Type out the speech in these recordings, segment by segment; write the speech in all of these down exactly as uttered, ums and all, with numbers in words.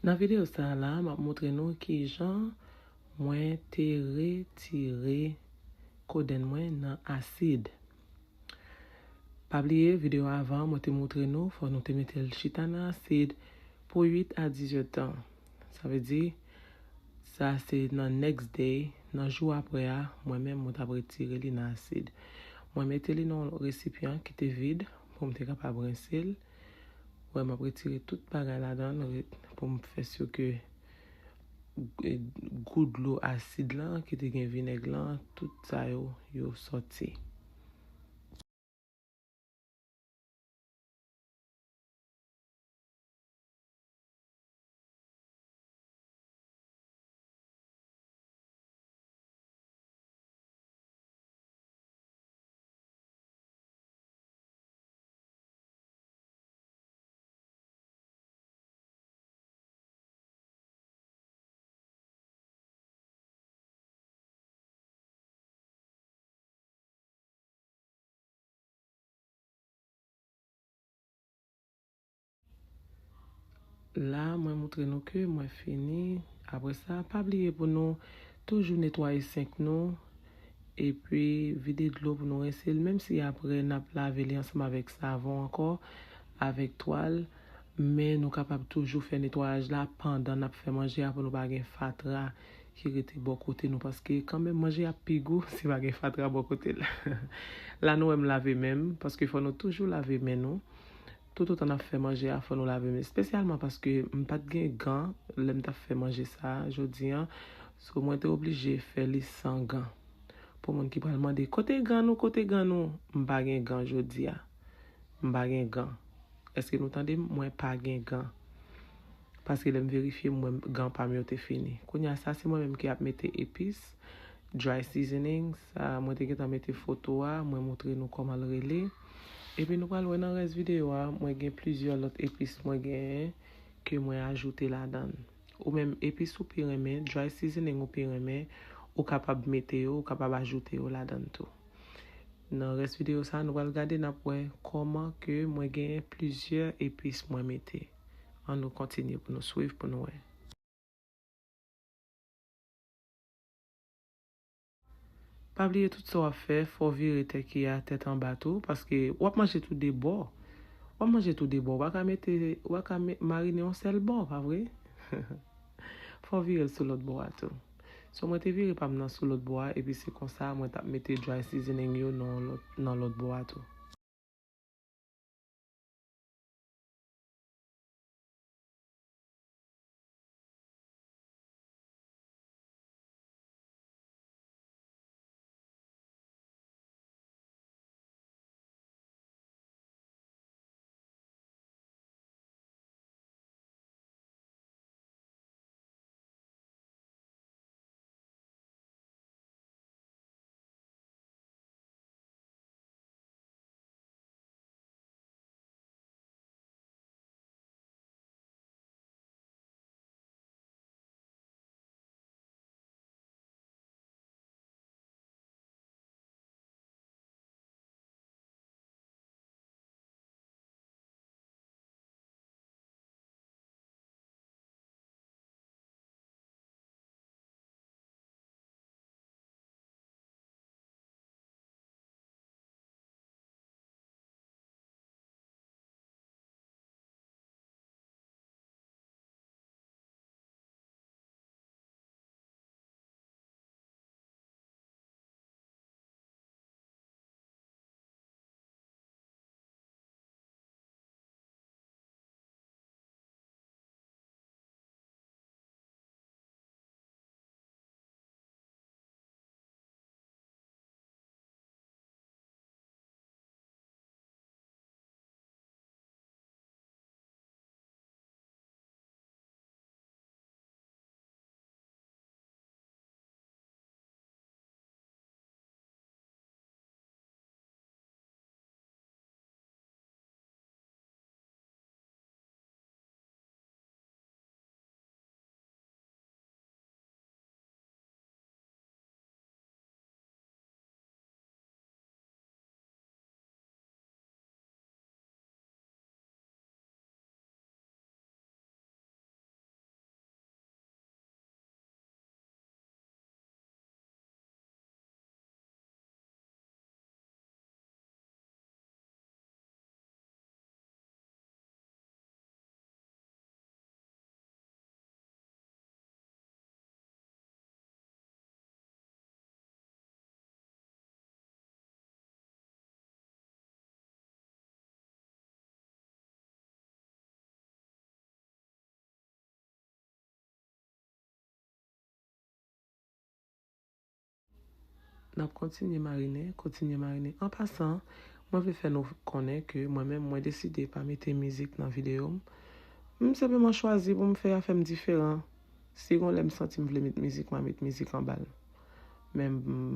Nan videyo sa a la, m ap montre nou kijan mwen te retire kodenn mwen nan asid. Pa bliye, videyo avan, mwen te montre nou, fò nou te mete l chita nan asid pou uit a dizuit tan. Sa vle di, sa se nan next day, nan jou apre a, mwen menm, mwen t ap retire li nan asid. Mwen mete li nan yon resipyan ki te vid pou m te kapab rense l. Wè, m ap retire tout bagay ladan l, re-, pou m fè si ke, e, gout dlo asid lan, ki te gen vinèg lan, tout sa yo, yo sòti. La, mwen montre nou ke mwen fini. Apre sa, pa bliye pou nou toujou netwaye senk nou, epi vide dlo pou nou rense l, menm si apre n ap lave li ansanm avèk savon ankò, avèk twal, men nou kapab toujou fè netwayaj la pandan n ap fè manje a pou nou pa gen fatra ki rete bò kote nou, paske kanmenm manje a pi gou si pa gen fatra bò kote l. La nou wè m lave men m, paske fò nou toujou lave men nou. Toutotan n ap fè manje a, fò nou lave men, espesyalman paske m pa t gen gan lè m t ap fè manje sa a jodi a. So, mwen te oblije fè li san gan. Pou moun ki pral mande, "Kote gan nou? Kote gan nou?" M pa gen gan jodi a. M pa gen gan. Èske nou tande m? Mwen pa gen gan. Paske lè m verifye, m wè gan pa m yo te fini. Kounye a, sa se mwen menm ki ap mete epis, dry seasoning. Sa, mwen te gentan mete foto a, mwen montre nou kòman l rele. Epi nou pral wè nan rès videyo a, mwen gen plizyè lòt epis mwen genyen ke mwen ajoute ladan l. Ou menm, epis ou pi renmen, dry seasoning ou pi renmen, ou kapab mete yo, ou kapab ajoute yo ladan l tou. Nan rès videyo sa, nou pral gade, n ap wè kòman ke mwen genyen plizyè epis mwen mete. Ann nou kontinye pou nou swiv, pou nou wè. Pa bliye tout sa w ap fè, fò w vire tèki a tèt anba tou, paske w ap manje tou de bò. W ap manje tou de bò. W pa ka mete, w pa ka me-, marine yon sèl bò, pa vre? Fò w vire l sou lòt bò a tou. So, mwen te vire pa m nan sou lòt bò a, epi se konsa mwen t ap mete dry seasoning yo nan lòt, nan lòt bò a tou. N ap kontinye marinen, kontinye marinen. An pasan, mwen vle fè nou konnen ke mwen menm, mwen deside pa mete mizik nan videyo m. M senpleman chwazi pou m fè afè m diferan. Si gon lè m santi m vle met mizik, m a met mizik anba l. Men m,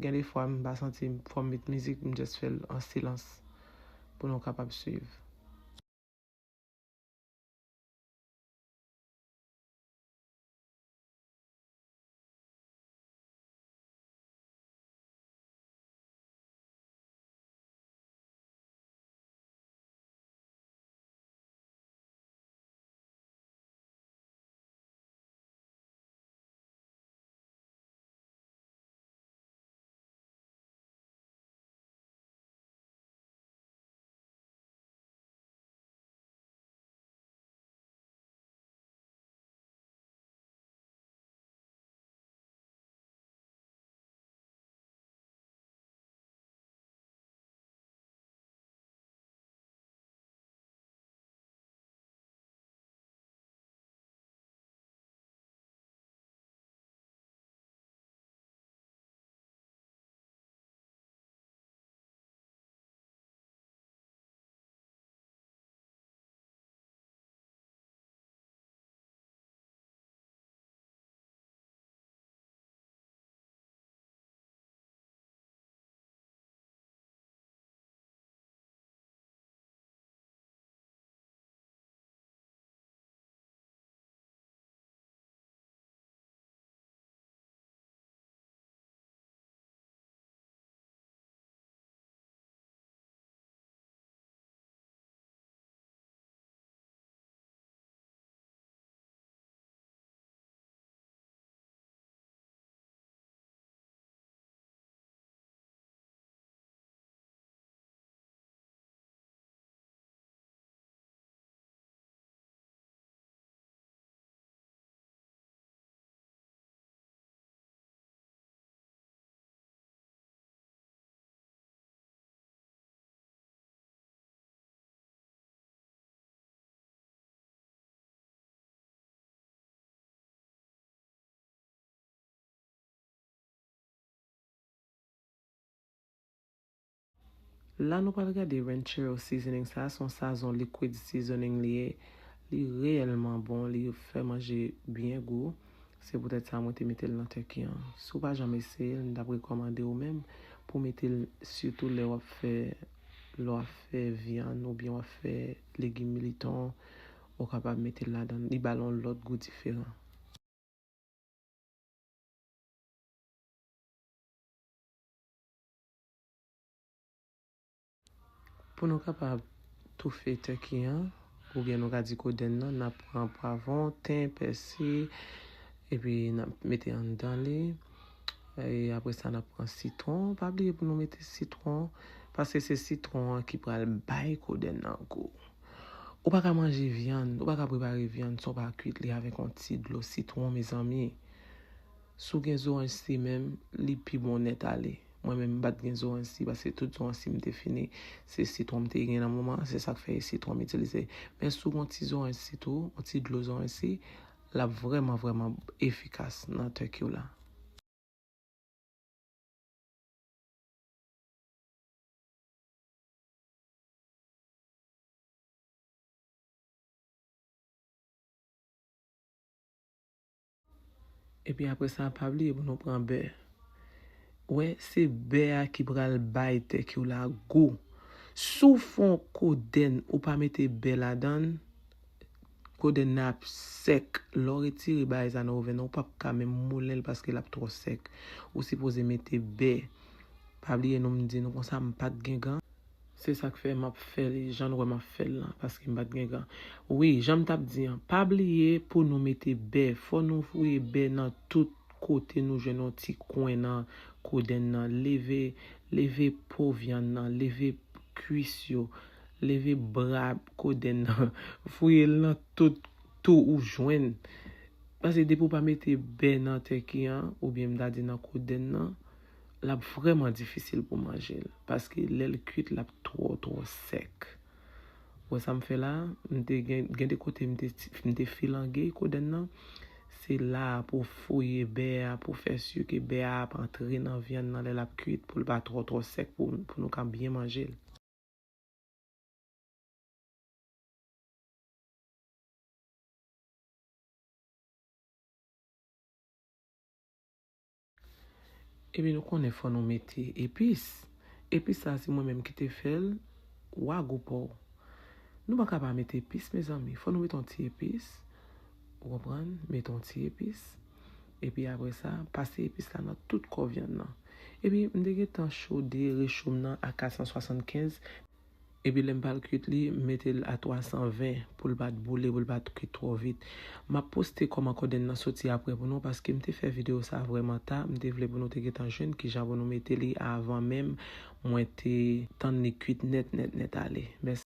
gen de fwa m pa santi fò m met mizik, m just fè l an silans pou nou kapab swiv. La nou pral gade ranchero seasoning. Sa a se yon sazon liquid seasoning li ye. Li reyèlman bon, li fè manje byen gou. Se poutèt sa mwen te mete l nan turkey an. Si w pa janm eseye l, m t ap rekòmande w menm pou w mete l, sitou lè w ap fè, lè w ap fè vyann oubyen w ap fè legim militon, ou kapab mete l ladan l. Li ba l yon lòt gou diferan. Pou nou kapab toufe turkey an, oubyen nou ka di kodenn nan, n ap pran pwavwon, ten, pèsi, epi n ap mete anndan li. E apre sa, n ap pran sitwon. Pa bliye pou nou mete sitwon, paske se sitwon an ki pral bay kodenn nan gou. Ou pa ka manje vyann, ou pa ka prepare vyann san w pa kuit li avèk yon ti dlo sitwon, mezanmi. Si w gen zoranj si menm, li pi bon nèt ale. Mwen menm, m pa t gen zoranj si, paske tout zoranj si m te fini, se sitwon m te gen nan moman an, se sa k fè e sitwon m itilize. Men si w gen yon ti zoranj si tou, yon ti dlo zoranj si, l ap vrèman, vrèman efikas nan turkey w la. Epi apre sa, pa bliye pou nou pran bè. Wè, se bè a ki pral bay turkey w la gou. Si w fè yon kodenn, ou pa mete bè ladan l, kodenn nan ap sèk. Lè w retire bagay sa nan oven nan, ou p ap ka menm moulen l paske l ap twò sèk. Ou sipoze mete bè. Pa bliye non, m di nou konsa, m pa t gen gan. Se sa k fè m ap fè li jan nou wè m ap fè l lan, paske m pa t gen gan. Wi, jan m t ap di an, pa bliye pou nou mete bè. Fò nou fouye bè nan tout kote nou jwenn yon ti kwen nan kodenn nan. Leve, leve po vyann nan, leve kwis yo, leve bra kodenn nan. Fouye l nan tout tou ou jwenn. Paske depi w pa mete bè nan turkey an, oubyen m ta di nan kodenn nan, l ap vrèman difisil pou manje l. Paske lè l kuit, l ap twò, twò sèk. Ou wè sa m fè la? M te gen, gen de kote m te, m te filange kodenn nan. Se la pou fouye bè a, pou fè si ke bè a ap antre nan vyann nan lè l ap kuit, pou l pa twò twò sèk, pou, pou nou ka byen manje l. Epi nou konnen fò nou mete epis. Epis sa se mwen menm ki te fè l, wa gou pa w. Nou pa ka pa mete epis, mezanmi. Fò nou mete yon ti epis. Ou konprann? Mete yon ti epis. Epi apre sa, pase epis la nan tout kò vyann nan. Epi m te gentan chode recho m nan a kat san swasannkenz. Epi lè m pral kuit li, m mete l a twa san ven pou l pa t boule, pou l pa t kuit twò vit. M ap poste kòman kodenn nan soti apre pou nou, paske m te fè videyo sa vrèman ta. M te vle pou nou te gentan jwenn kijan pou nou mete li avan menm mwen te tann li kuit nèt, nèt, nèt ale. Mèsi.